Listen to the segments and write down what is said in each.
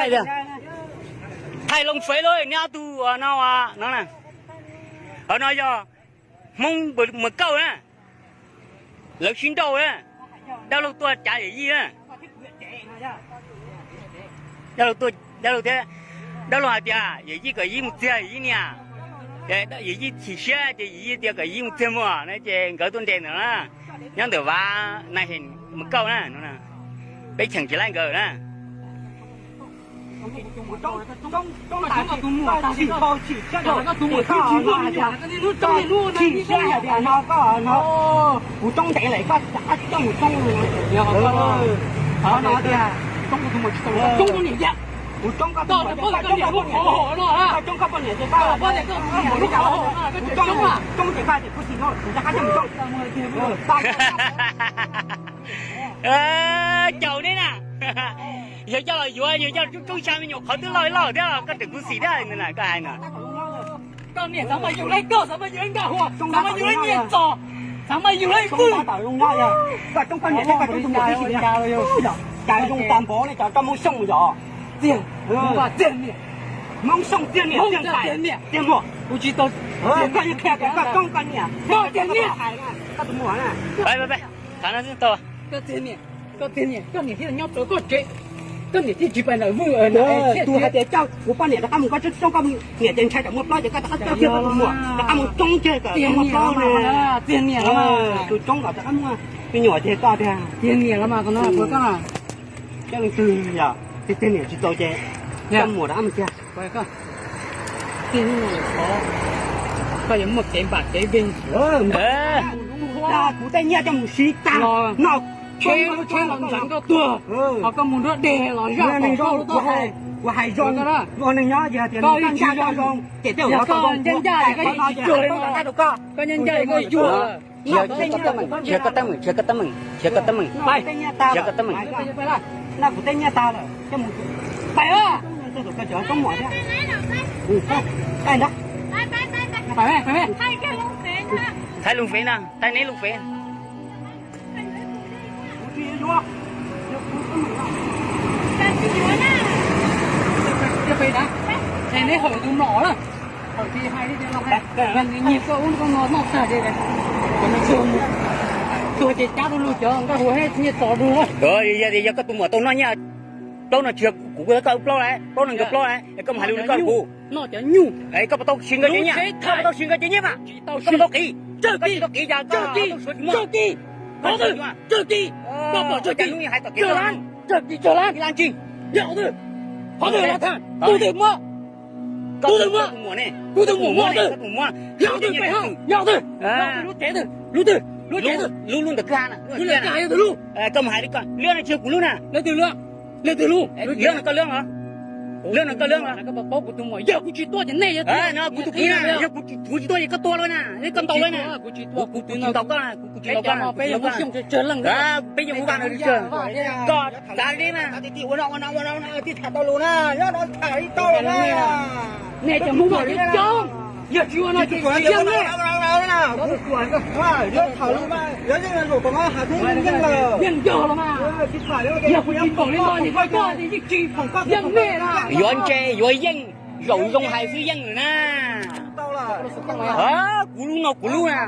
Thaij Looj Fev lauj, neb ob tug no, no na. Hov no yog Hmoob Mos Kauj na, lawv sib nrauj na, dab laug tuaj cav yawm yij na. Dab laug thiab, dab laug hais tias yawm yij kom yij mus txiag yawm yij niam, yawm yij chim siab ces yawm yij tias kom yij mus txiag muam na ces nkawd tuaj nres ntawm na, nyob ntawm Vaj Nais Hem Mos Kauj na, peb cheem tsis laij nkawd na. Kuv roob ntev lawm koj tsis coj mus roob no tiag. Kuv roob koj tus muam, koj roob koj poj niam, koj roob koj poj niam ces koj mus li cas, kuv roob, roob ces koj tias kuv tsis no kuv rov qab coj mus roob. Caum neb na, yog coj los yuav yog coj roob xya me nyuam qhov twb loj loj thiab koj tseem khuv xim thiab koj hais na. Koj niam xav mas yug laib koj, xav mas yug laib Nkaj Huas, xav mas yug laib Nyiaj Txos, xav mas yug laib Vwj. Koj roob koj niam thiab koj roob tus muam tib si, cas zoo tas npaum li cov roob Hmoob Xyooj yom. Txiag, Hmoob Xyooj txiag niam txiag ntxhais txiag muam. Kuv tsis tau, koj yeej qhia tias koj roob koj niam, koj txiag niam, koj tus muam na. Koj txiag niam, koj txiag niam, koj niam thiaj nyob rau koj tsev, koj niam thiaj tsis pais ntawm Vwj. Tus hais tias coj kuv poj niam rov qab mus koj roob koj niam ces ntshai tsam muaj plaub ces koj rov qab coj kiag koj tus muam rov qab mus roob kiag kom muaj plaub na. Txiag niam, tus roob kom rov qab muaj me nyuam ces koj tiag. Txiag niam los mas, koj leej twg yog txiag niam tsis txaus ces coj muam rov qab mus kiag. Koj yuav muaj kev npam kev veej. Kuv tej nyiaj coj mus siv tag no, tsheb los ntxeev koj tuag, ho koj mus nruab dej los zaj kom koj lub taub hau. Kuv hais zoo, luag neeg nyob yog tias koj ncaj zoo, ces tej zaum koj ncaj ncaj koj yuag. Koj ncaj ncaj koj yuag. Nrhiav koj teeb meem, nrhiav koj teeb meem, nrhiav koj teeb meem, nrhiav koj teeb meem. No kuv tej nyiaj tag lawm, coj mus pais. Thaij Looj Fev na, thaij neb Looj Fev. Neb hawm tus mlom na, hawm tis hais li tias los hais nyiag koj ub koj no noj tag ces tuag ces cab rau lug cov Nkaj Huas thiab Nyiaj Txos dua. Yog tias yog koj tus muam tau noj nyiaj plaub no tsis yog kuv koj plaub lawm, plaub no nkawd plaub lawm, es koj mus hais lus li koj kuv. Noj cov nyuj. Koj puas tau siv nkawd cov nyiaj? Koj puas tau siv nkawd cov nyiaj mas? Koj puas tau qiv? Tsawg kis? Tsawg kis? Tsawg kis? Qhov twg? Tsawg kis? Koj pom tsawg kis? Tsawg lab? Tsawg kis tsawg lab? Ib lab ntsis. Yog qhov twg? Qhov twg lab thaj? Tus twg muab? Tus twg muab? Kuv tus muam muab. Yog qhov twg pem hauv? Yog qhov twg? Lub tsev twg? Lub twg? Lub tsev twg? Lub ntawm kwj ha na. Lub ntawm kwj ha yog twg lub? Koj mus hais li koj, lub no tsis yog kuv lub na. Leej twg lub? Leej twg lub? Lub no koj lub os. Lub no koj lub os. Koj puas paub kuv tus muam? Yog kuv tsis tuaj ces nej yog kuv tus kwv na. Yog kuv tsis, kuv tsis tuaj ces koj tuag lawm na, koj ntaus lawm na. Kuv tsis tuaj, kuv tsis ntaus koj, kuv tsis ntaus koj. Peb yeej ua vaj no tsawg, koj txav li na. Nej cov Hmoob Vaj coob coob, yog tsis ua no ces tsis yeej nej. Yeej yog los mas. Yog kuv tsis pom li no ces koj yeej tsis yeej nej na. Yuav ntse yuav yeej, zaum zoo hais xwb yeej lawm na. Kuv lub no kuv lub na.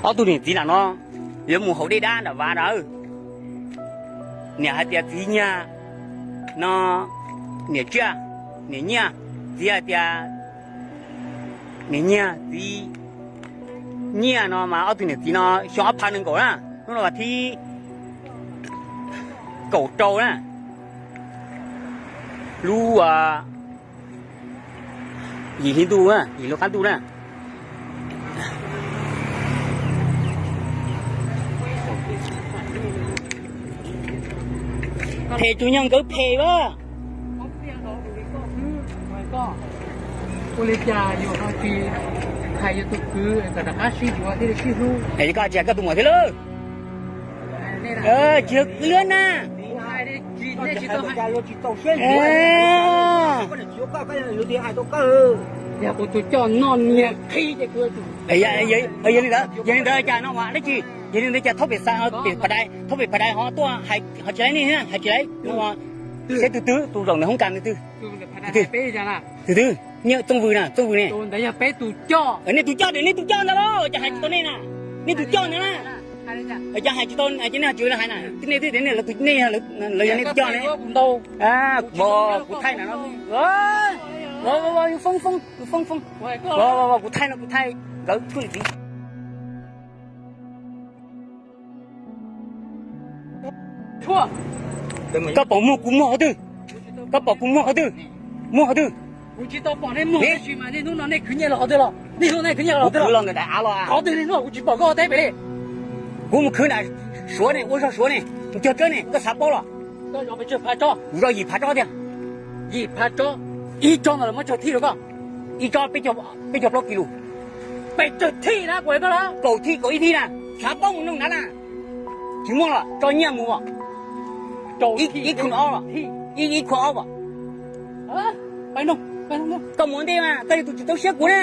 Ob tug niam txiv lam no yuav mus haus dej dab nram Vaj na. Niam hais tias txiv nyiag no, niam tsiaj, niam nyiaj, txiv hais tias niam nyiag, txiv nyiaj no mas ob tug niam txiv no xyoo ob phav nees nkaum na, hnub no vas thib kaum rau na, lub yim hli ntuj, yim lub qab ntuj na. Phem tus nyuag nkawd phem a. Ua li cas yus ho tsis hais yus tus kwv kom rov qab sib yuav thiaj li sib hlub? Es koj tsis hais koj tus muam thiab lawm? Tsis yog kuv lub na. Yog kuv tus coj noj niag qhib ces kuv. Yog li ntawd, yog li ntawd cas no mas dab tsi? Yog li ntawd cas thaub pem xa, pem phav dais, thaub pem phav dais ho tuaj hais, hais tsis laib nej, hais tsis laib no. Seb tus twg, tus zaum ntawm hoob kas ntawd twg? Tus twg? Nyiaj Txooj Vws na, Txooj Vws ne. Nej tus coj, nej tus coj ntawd los cas hais tsis tau nej na? Nej tus coj ntawd na. Cas hais tsis tau, ces nej hais tsis hais na? Nej twb tias nej, lawv yog nej tus coj ne. Kuv thaij na no. Foob, foob, kuv foob, foob. Kuv thaij no, kuv thaij nkawd txuj ntxiv. Koj pom muag kuv muag qhov twg? Koj pom kuv muag qhov twg? Muag qhov twg? Kuv tsis tau pom nej muag tab sis mas nej hnub no nej khwv nyiaj los qhov twg los? Nej hnub no nej khwv nyiaj los qhov twg los? Los ntawm daim av los. Qhov twg nej hnub no kuv tsis pom koj teb pem li. Kuv mus khwv nram Suav ne, ua zog Suav ne, mus cog tsawb ne, koj xav paub los? Kuv zog yim phav tsob tiag. Yim phav tsob, ib tsob ntawd lawv muab tsawg thij rau koj? Ib tsob peb caug plaub kis lus. Pes tsawg thij na, kuv hais koj na. Kaum thij, kaum ib thij na, xav paub mus noog nrad na. Tsis muaj los tso nyiaj mus os. Ib khun ob, ib khun ob os. Koj mus ua ntej mas koj yog tus tsis txaus siab kuv na.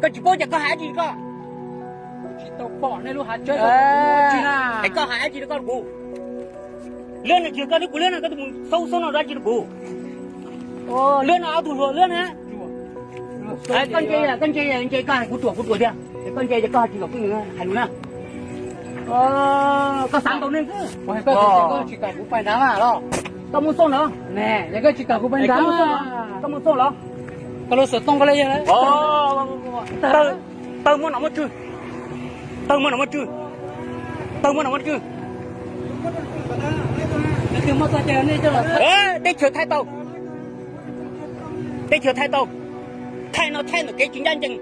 Koj tsis paub ces koj hais dab tsi koj? Es koj hais dab tsi rau koj rau kuv? Lwb no tsis yog koj thiab kuv lwb no, koj tus mus xaub xaub no dab tsi rau kuv? Lwb no ob tug hluas lwb na. Koj ntse, koj ntse, ntse koj hais kuv ruam kuv ruam tiag, es koj ntse ces koj hais tsis tau kuv hais lus na. Koj xav ntaus neeg xwb. Koj muaj xauj ntawd, koj muaj xauj los? Tawg muab nom muab tswv, tawg muab nom muab tswv, tawg muab nom muab tswv. Teb chaws thaij tau, teb chaws thaij tau, thaij no thaij ntawm kev tsis ncaj ncees.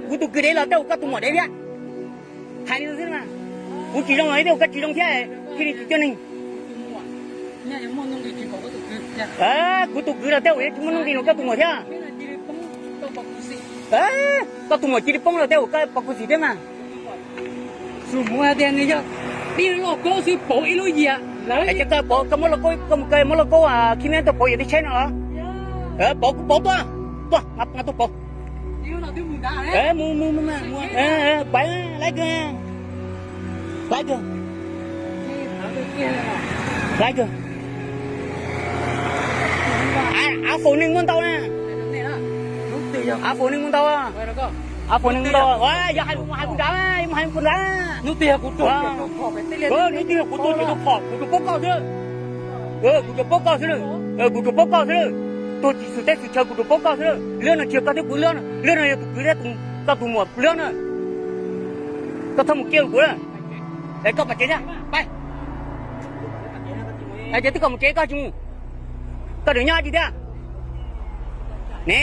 Kuv tus kwv dev los tej zaum koj tus muam dev thiab. Hais li no xwb mas, kuv tsis zoo los tej zaum koj tsis zoo thiab, thiaj li tsis coj neeg. Kuv tus kwv los tej zaum yuav tsis muaj nuj nqis nrog koj tus muam thiab. Koj tus muam cia li poob los tej zaum koj pov khuv xim thiab mas. Tus muam hais tias nws yog pib loj kaub xwb pauv ib lub yias lawm. Ces koj pauv, koj muab lauj kaub, koj mus kawg muab lauj kaub khib meb tuaj pauv yam teb tsheb no los? Pauv kuv pauv tuaj, tuaj, nqa tuaj pauv. Mus, mus, mus, pais, laiv kawg, laiv kawg, laiv kawg. Av faus neeg muaj ntau na. Av faus neeg muaj ntau. Av faus neeg muaj ntau. Yog hais mus hais puag nrad, yog mus hais puag nrad. Hnub twg yog kuv tuaj tsev tus phom kuv tsuas paub koj xwb. Kuv tsuas paub koj xwb, kuv tsuas paub koj xwb. Tuag tsis xwm teb xwm chaw kuv tsuas paub koj xwb. Lwb no tsis yog koj thiab kuv lwb, lwb no yog tus kwv thiab koj tus muam lwb na. Koj txhob mus kiag kuv na. Es koj pam tsev thiab, pais. Ces twb kom mus tsev koj tsis mus. Koj nrhiav nyob dab tsi thiab? Ne?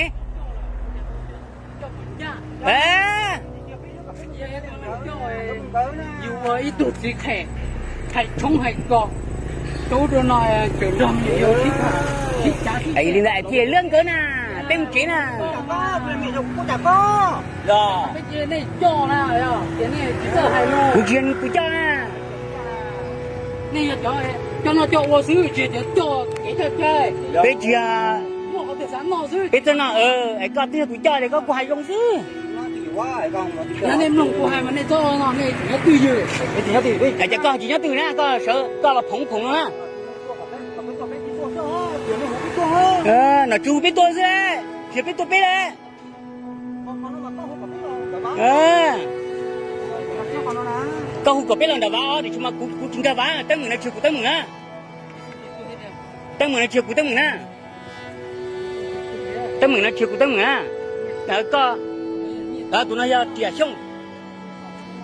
Yus ua ib tug txiv qhem, hais tshoob hais kos, tub rau no tseem nrog me nyuam yaus sib tham sib cav sib ceg li ntawd thiaj lwb nkawd na. Peb mus tsev na. Peb cia nej coj na, tias nej tsis txawj hais lus. Kuv tsis yog tus coj na. Nej yog cov coj noj coj ua xwb, tsis yog cov coj kev coj cai. Peb tsis yog. Muaj qhov twg xav noj xwb. Peb txawj noj, es koj twb yog tus coj ces koj kuj hais zoo xwb. Yog nej mloog kuv hais mas nej txhob no, nej tseem nyob twj ywm. Ces koj tsis nyob twj ywm na, koj sawv koj los phoov phoov no na. Nom tswv hu peb tuaj xwb, tsis yog peb tuaj peb lawm. Koj hu kom peb los nram Vav os, tiam sis mas kuv tsis nkag Vav, teeb meem no tsis yog kuv teeb meem na. Teeb meem no tsis yog kuv teeb meem na. Teeb meem no tsis yog kuv teeb meem na. Koj, tus no yog Riam Xyooj.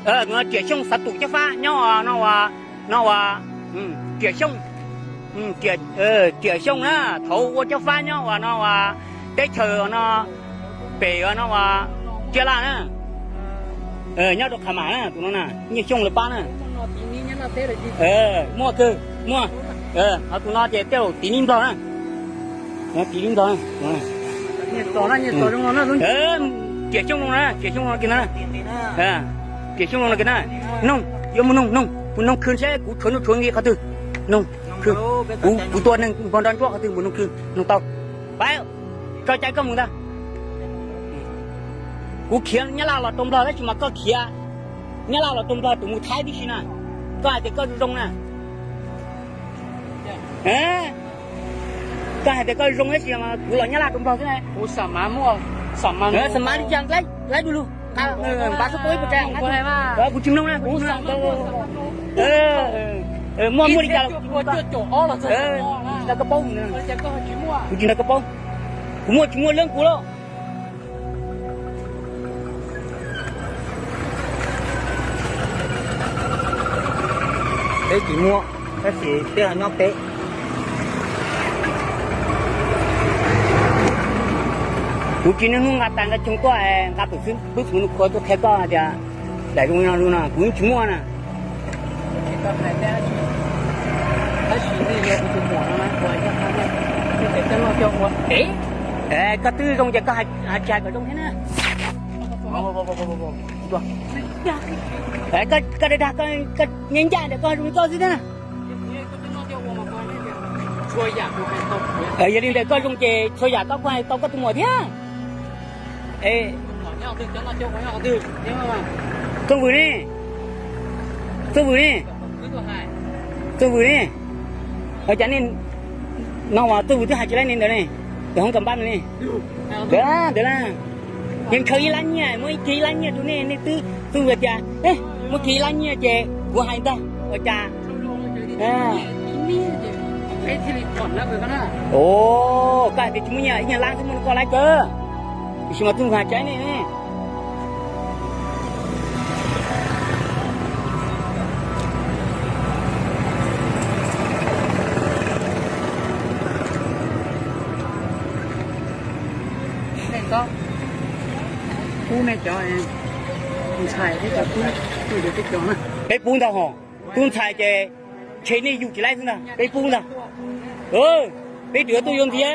Tus no Riam Xyooj xav tum cob fab nyob no, no ua, Riam Xyooj, Riam Xyooj na, thaum ua cob fab nyob ua no ua teb chaws no, pem ua no ua Tsiaj Laj na. Nyob rau Qhas Mam na, tus no na, Nyiaj Xyooj lawv pab na. Muaj kawg, muaj. Ho tus no ces tej zaum tiv nib nplog na. Tiv nib nplog na. Riam Xyooj no na, Riam Xyooj no kiag na. Noog, yuav mus noog, noog, mus noog khw seb kuv tshuav nuj tshuav nqi qhov twg. Noog, kuv tua neeg npog nrog ntsuab qhov twg mus noog khw, noog tau. Pab, tso cai koj mus ntag. Kuv khiav Nyab Laj los rau Nplog tab sis mas koj khiav Nyab Laj los rau Nplog tseem mus Thaib tib si na. Koj hais tias koj zoo na. Koj hais tias koj zoo tab sis mas kuv los Nyab Laj rau Nplog xwb na. Xam mav li cas laib du lug, npaj xub pab ib puas tsav. Kuv tsis mloog na, kuv tsis mloog. Muaj muaj li cas los kuv tsis nrog koj paub, kuv tsis nrog koj paub. Kuv muaj tsis muaj lawm kuv lawm. Peb tsis muaj, tab sis peb ho nyob peb. Kuv tsis niaj hnub nqa tas nqa tsoo tuaj, nqa pem xwb pwb kuv nws khuav tuaj qhia koj tias daim zoo li no, kuv yeej tsis muaj na. Koj twb zoo ces koj tsis hais kom zoo thiab na. Koj dag dag, koj nyob ncaj ntawm koj zoo li koj xwb thiab na. Yog li ntawd koj zoo ces txhua yam koj kuj hais tau koj tus muam thiab. Txooj Vwm ne, Txooj Vwm ne, Txooj Vwm ne. Ua cas nej no as, Txooj Vwm twb hais tsis laib nej ntawd ne, tus hoob kas npab no ne. Ntawd, ntawd na. Yeej ntshaw ib lab nyiaj, muab ib kiag ib lab nyiaj rau nej, nej twb, Txooj Vwm tias muab kiag ib lab nyiaj ces kuv hais ntag ua cas. Koj hais tias tsis muaj nyiaj, ib nyuag lab xwb muaj koj lab kawg. Tiam sis mas Txooj Vwm hais tsis laib nej ne. Pub nej cov ntxhais thiab cov tub tuaj yuav peb cov na. Peb pub ntag hos, tub ntxhais ces ntshe nej yug tsis laib xwb ntag, peb pub ntag. Peb tseem yuav tuaj yuav ntxiv.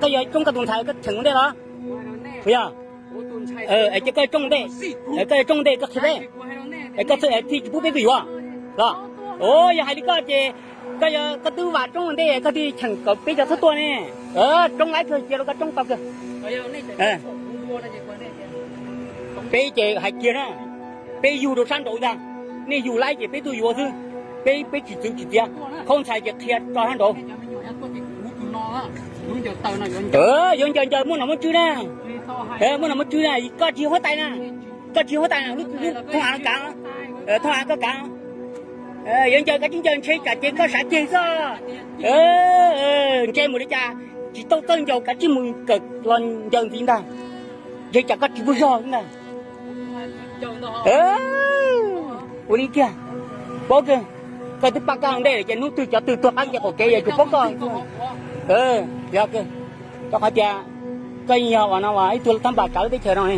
Koj yog tsoob koj tus ntxhais koj cheem ua ntej los? Puas yog? Es ces koj tsoob ua ntej, koj tsoob ua ntej koj qhia peb, es koj thiaj tsis pub peb tuaj yuav los? Yog hais li koj ces koj yog koj twb vam tsoob ua ntej koj thiaj cheem kom peb cov txhob tuaj ne. Tsoob laib kawg, cia rau koj tsoob tau kawg. Peb ces hais kiag na, peb yug rau sab nraud ntag, nej yug laib ces peb tuaj yuav xwb, peb, peb tsis txwv tsis txiav, khaub ntxhais ces qhia tso sab nraud. Yuav ncaws ncaws muaj nom muaj tswv na, muaj nom muaj tswv na, koj tsis yog huab tais na, koj tsis yog huab tais na, lub thoob av no kav, thoob av koj kav. Yuav ncaws kav tsij ncaws ntshe tsam ces koj sav ceg xwb. Ntshe mus li cas tsis tau txawj ncaws kav tsij mus kawm los ncaws ntxiv ntag. Ntshe tsam koj tsis muaj zog xwb ntag. Ua li kiag, paub kawg, koj twb pab koj ua ntej lawm ces hnub twg cov twg tuag qab kev qaum kev yuav tsum paub koj. Yog kawg, rau qhov tias koj yeej yog uas no uas ib tug thab npas kav lub teb chaws no ne.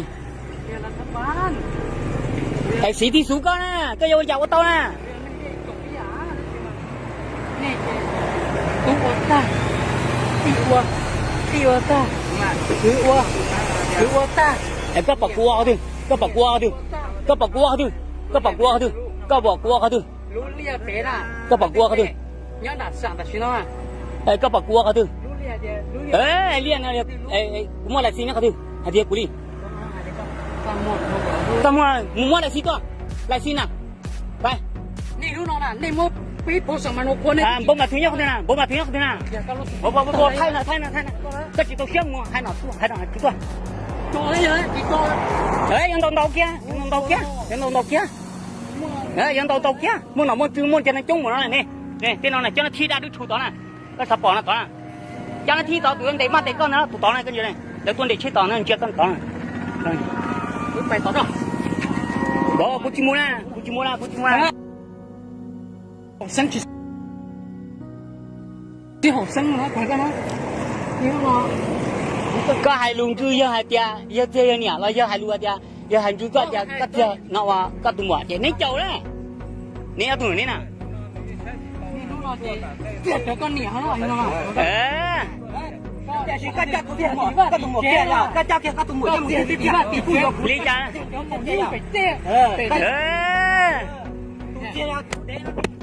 Tais xiv tij xub koj na, koj yuav ua cas ua tau na. Tub ua tag, tij ua, tij ua tag, kwv ua, kwv ua tag. Koj pom kuv ua qhov twg? Koj pom kuv ua qhov twg? Koj pom kuv ua qhov twg? Koj pom kuv ua qhov twg? Koj pom kuv ua qhov twg? Koj pom kuv ua qhov twg? Koj pom kuv ua qhov twg? Liaj no, kuv muaj lais xi nyob qhov twg? Hais tias kuv li. Koj muaj, mus muab lais xi tuaj, lais xi na. Npauj mas thwv nyob qhov twg na, npauj mas thwv nyob qhov twg na. Thaij no, thaij no, thaij no. Koj tsis tau siab mus hais no, hais no tsis tuaj. Yuav ntaus ntaus kiag, yuav ntaus ntaus kiag, yuav ntaus ntaus kiag. Yuav ntaus ntaus kiag, muaj nom muaj tswv muaj cov neeg coob mus no ne. Tej no na cov no thib dab dub tshuv tod na. Koj xav pom no tod na. Cov no thib tod tus ntes maj ntes koj ntawd tus tod na, koj ntsia, lawv tuaj ntes tsheb tod na, ntsia koj tod na. Kuv tsis mus na, kuv tsis mus na, kuv tsis mus na. Koj hais lus ntxwg yog hais tias yog txiag yog niam los yog hais lus tias yog hais ntxwg koj tias koj txiag no ua koj tus muam ces neb caum na. Neb ob tug ne na. Li cas? Tiag, tiag,